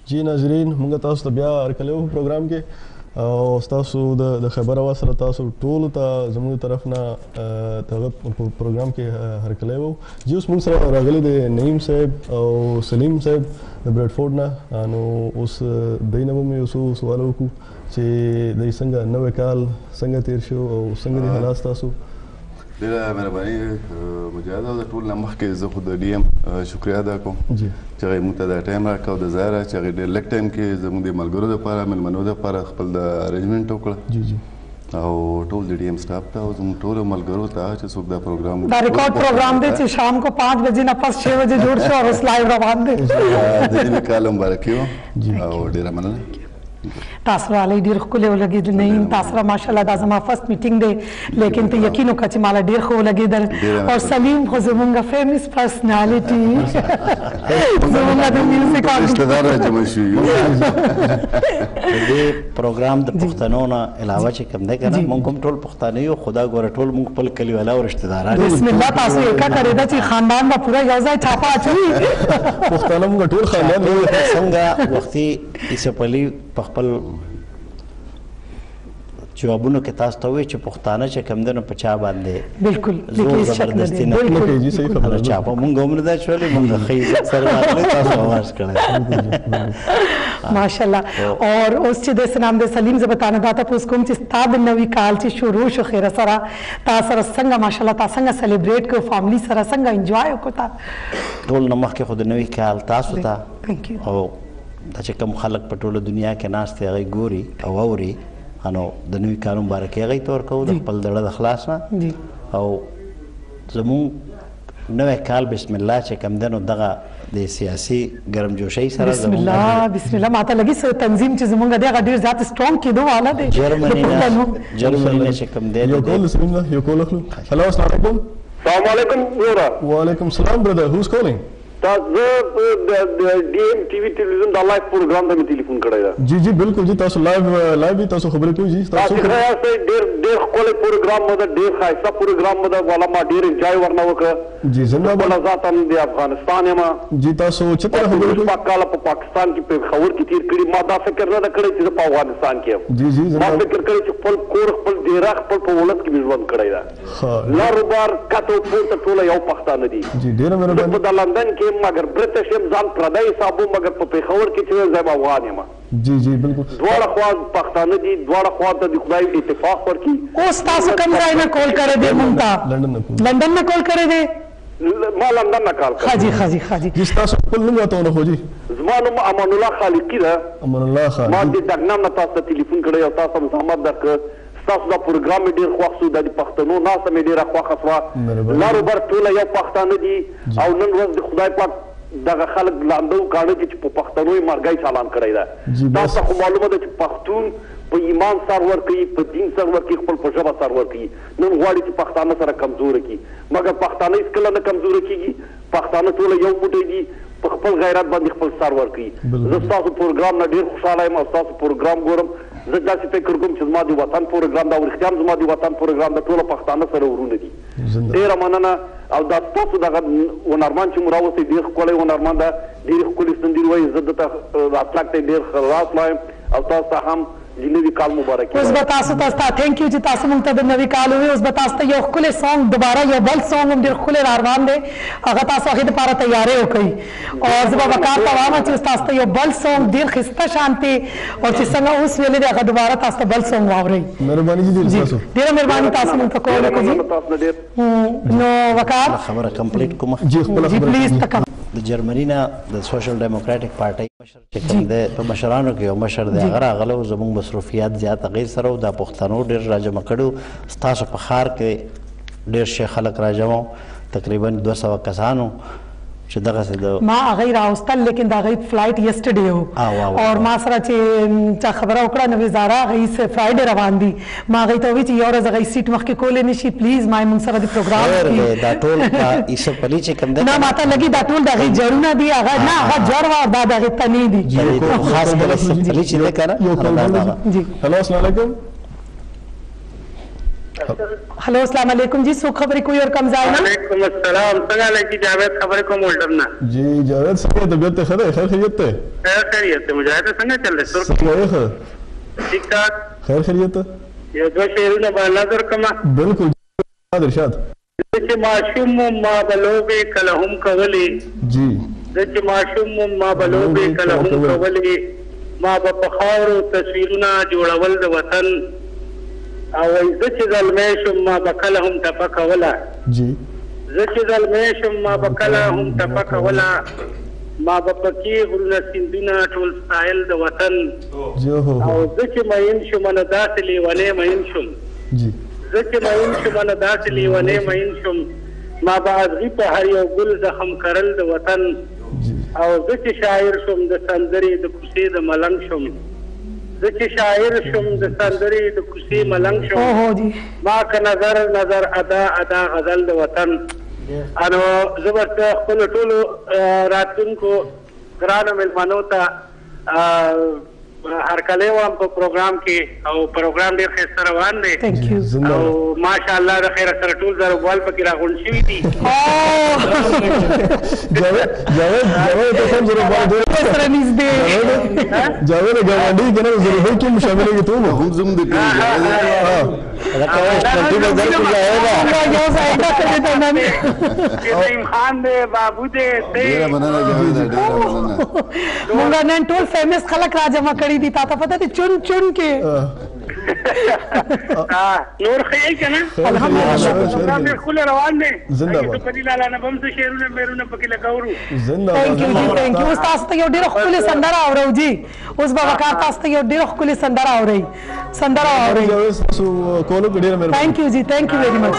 جی ناظرین، موږ تاسو ته بیا هرکلی وکړو پروګرام کې او تاسو د خبر اواز سره تاسو ټولو ته زموږ طرف نه دغه پروګرام کې هرکلی وو. جی اوس موږ سره راغلي دی نعیم صاحب او سلیم صاحب د برډفورډ نه. نو اوس دوی نه به مې یو څو سواله وکړو چې دوی څنګه نوی کال څنګه تیر شو او څنګه دي حالات تاسو؟ ډېره مهرباني مجاهد. او د ټول نه مخکې زه خو د ډي ایم شکریه ادا کوم چې هغې موږ ته دا ټایم راکړ او د ظاهره چې هغې ډېر لږ ټایم کې زموږ د ملګرو دپاره، مېلمنو دپاره خپل د ارینجمنټ وکړه. جی جی. او ټول د ډي ایم سټاف ته او زموږ ټولو ملګرو ته چې څوک دا پروګرام دا ریکارډ پروګرام دی چې شام کو 5 بجې نه پس 6 بجې جوړ شو او اوس لایو روان دی. د نوي کال مبارکي او ډېره مننه. تاسو رالی ډېر ښکلی ولګېدل نعیم، تاسو سره ماشاءالله دا زما فرست میټینګ دی، لیکن ته یقین وکړه چې ماله ډېر ښه ولګېدل. او سلیم خو زمونږ فیمس پرسنالټي، زمونږ د میوزیک رشتهدار راجمع شوي یو. د دې پروګرام د پښتنو نه علاوه چې کوم دی که نه، موږ هم ټول پښتانه یو، خو دا ګوره ټول موږ خپل کلیواله او رشتهداران. بسم الله، تاسو یې ښه کړې ده چې خاندان به پوره یو ځای چاپه اچوي. پښتانه موږ ټول خاندان یو. څنګه وختي یوسف علي په خپل جوابونو کې تاسو ته وویل چې پښتانه چې کوم دی نو په چا باندې بالکل زور زبردستي نه کوي. جی صحیح خبره. چاپه مونږ هم نه ده چولې، مونږ ښه عزت سره راغلي، تاسو اواز کړی. ماشاءالله. اور اوس چې د سلام د سلیم زه به تا نه دا تپوس کوم چې ستا د نوي کال چې شروع شو خیره سره تا سره څنګه ماشاءالله تا څنګه سلیبریټ کړو، فامیلي سره څنګه انجوای وکړو تا؟ ټول نه مخکې خو د نوي کال تاسو ته او دا چې کوم خلک په ټوله دنیا کې ناست دی هغوی ګوري او اوري، نو د نوي کال مبارکي هغوی ته ورکوو د خپل زړه د خلاص نه. او زموږ نوی کال بسم الله چې کوم دی نو دغه د سیاسي ګرمجوشۍ سره بسم الله بسم الله ماته لګي څه تنظیم چې زموږ دی هغه ډېر زیات سټرونګ کېدو والا دی. جرمني نه چې کوم دی یو کول سلیم ده، یو کول اخلو. هلو السلام علیکم. السلام علیکم وروره. وعلیکم السلام برادر، هوز کالینګ؟ زه د ډي ایم ټي وي تلویزیون د لایف پروګرام ته مې ټلیفون کړی ده. جی جی بالکل جی، تاسو لایف لایف تاسو خبرې کوئ. جی تاسو ښه یاست؟ ډېر ډېر ښکلی پروګرام مو ده، ډېر ښایسته پروګرام مو ده، والا ما ډېر انجوای ورنه وکړ. جی زنده باد. خپله ذات هم د افغانستان یم. جی تاسو چې طرف خبرې کوئ؟ 5 کاله په پاکستان کې پېښور کې تېر کړي، ما دا فکر نه ده کړی چې زه په افغانستان کې یم. جی جی ما فکر کړی چې خپل کور، خپل ډېره، خپل په ولس کې مې ژوند کړی ده. لر و بر کته او پورته ټوله یو پښتانه دي. جی ډېره مهرباني. زه په د لندن کې یم، مګر برټش یم، ځان پردی حسابوم، مګر په پېښور کې چې زه افغان یم. جی جی بالکل. دواړه خوا پښتانه دي، دواړه خوا ته د خدای اتفاق ورکړي. اوس تاسو کوم ځای نه کول کړی دی مونږ ته؟ لندن نه کول کړی دی؟ ما لندن نه کال کړی. ښه جي ښه جي ښه جي. جی ستاسو خپل نوم راته ونه خو جی. زما نوم امان الله خالقي ده. امان الله خالقي. ما د دګنام نه تاسو ته ټلیفون کړی او تاسو هم زحمت درکړ. ستاسو دا پروګرام مې ډېر خوښ شو، دا د پښتنو ناسته مې ډېره خوښه شوه. لر و بر ټوله یو پښتانه دي او نن ورځ د خدای پاک دغه خلک لانده او کاڼه دي چې په پښتنو یې مرګی چالان کړی ده. تاسو ته خو معلومه ده چې پښتون په ایمان سر ورکوي، په دین سر ورکوي، خپل په ژبه سر ورکوي. نن غواړي چې پښتانه سره کمزوره کړي، مګر پښتانه هېڅکله نه کمزوره کېږي. پښتانه ټوله یو موټی دي، په خپل غیرت باندې خپل سر ورکوي. زه ستاسو پروګرام نه ډېر خوشحاله یم او ستاسو پروګرام ګورم. زه داسې فکر کوم چې زما د وطن پروګرام دا رښتیا هم زما د وطن پروګرام ده، ټوله پښتانه سره ورونه دي. ډېره مننه. او دا ستاسو دغه هنرمند چې مو راوستی ډېر ښکلی هنرمند ده، ډېرې ښکلې سندرې وایي. زه ده ته راتلګ ته ډېر ښه راز وایم او تاسو ته هم د نوي کال مبارکي. اوس به تاسو ته ستا ثانک یو چې تاسو مونږ ته د نوي کال وویل. اوس به تاسو ته یو ښکلی سانګ دوباره یو بل سانګ هم ډېر ښکلی را روان دی، هغه تاسو هغې دپاره تیاری وکړئ. او زه به وقار ته وایم چې اوس تاسو ته یو بل سانګ ډېر ښایسته شانتې او چې څنګه اوس ویلی دی هغه دوباره تاسو ته بل سانګ واورئ. مهرباني جي ډېر تاسو. ډېره مهرباني تاسو مونږ ته کول وکړو جي. نو وقار خبره کمپلیټ کوم. جی خپله خبره پلیز. د جرمني نه د سوشل ډیموکراټیک پارټۍ مشر چې کوم دی په مشرانو کې یو مشر دی، هغه راغلی و. زموږ مصروفیات زیات هغې سره و، دا پښتنو ډېر راجمع کړي وو. ستاسو په ښار کې ډېر شی خلک راجمع وو، تقریبا 200 کسان وو چې دغسې د ما هغوی راوستل، لیکن د هغوی فلایټ یسټرډې و اور ما سره چې چا خبره وکړه نو وزاره هغوی فرایډې روان دي. ما هغوی ته وویل چې یو ورځ هغوی سیټ مخکې کولی نه شي، پلیز ما یې مونږ سره د پروګرام وکړي. دا ټول یوسف علي چې کوم دی نه ماته لګي دا ټول د هغوی جړونه دي، هغه نه هغه جړ وه، دا د هغې تنې دي. خاص کر یوسف علي چې دی که نه. هلو السلام علیکم. هلو السلام علیکم جی، څوک خبرې کوي اور کوم ځای نه؟ وعلیکم السلام. څنګه لګي جاوید خبرې کوم ولډم نه. جی جاوید څنګه طبیعت ته ښه دی؟ خیر خیریت دی؟ خیر خیریت دی. مجاهد څنګه چل دی؟ څنګه یې ښه؟ ټیک ټاک؟ خیر خیریت. یو دوه شعرونه به الله درکړم. بالکل ارشاد. زه چې ماشوم وم ما به لوبې کله هم کولې. جی زه چې ماشوم وم ما به لوبې کله هم کولې، ما به په خاورو تصویرونه جوړول د وطن. او زه چې زلمی شوم ما به کله هم ټپه کوله. جی زه چې زلمی شوم ما به کله هم ټپه کوله، ما به پکې غرونه سیندونه ټول ستایل د وطن. او زه چې مین شوم نو داسې لیونی مین شوم. جی زه چې مین شوم نو داسې لیونی مین شوم، ما به ازغي په هر یو ګل زخم کرل د وطن. او زه چې شاعر شوم د سندرې د کوڅې د ملنګ شوم. زه چې شاعر شوم د سندرې د کوڅې ملنګ شوم، ما که نظر نظر ادا ادا غزل د وطن. انو زه ورته خپلو ټولو راتلونکو ګرانو مېلمنو ته هرکلی وایم په پروګرام کې، او پروګرام ډېر ښایسته روان دی او ماشاءالله د خیره سره ټول ضربوال پکې راغونډ شوي دي. جاوید جاوید ته هم ضربوال ډېر سره نږدې. جاوید ګاونډي که نه ضربو کې هم شاملېږي ټول هم زموږ د کلي. نعیم خان دی، بابو دی، ډېره مننه جاوید، ډېره مننه. مونږ نن ټول فیمس خلک را جمع کړي دي، تا ته پته دی چون چون کې. نور ښه یې که نه؟ الحمدلله پروګرام ډېر ښکلی روان دی. زنده باد. یوسف علي لالا نه به هم څه شعرونه میرونه پکې لګورو. زنده thank you جی، thank you. اوس تاسو ته یو ډېره ښکلې سندره اورو جی. اوس به وقار تاسو ته یو ډېره ښکلې سندره اورئ، سندره اورئ. تاسو کولو کې ډېره مهرباني. thank you جی، thank you very much.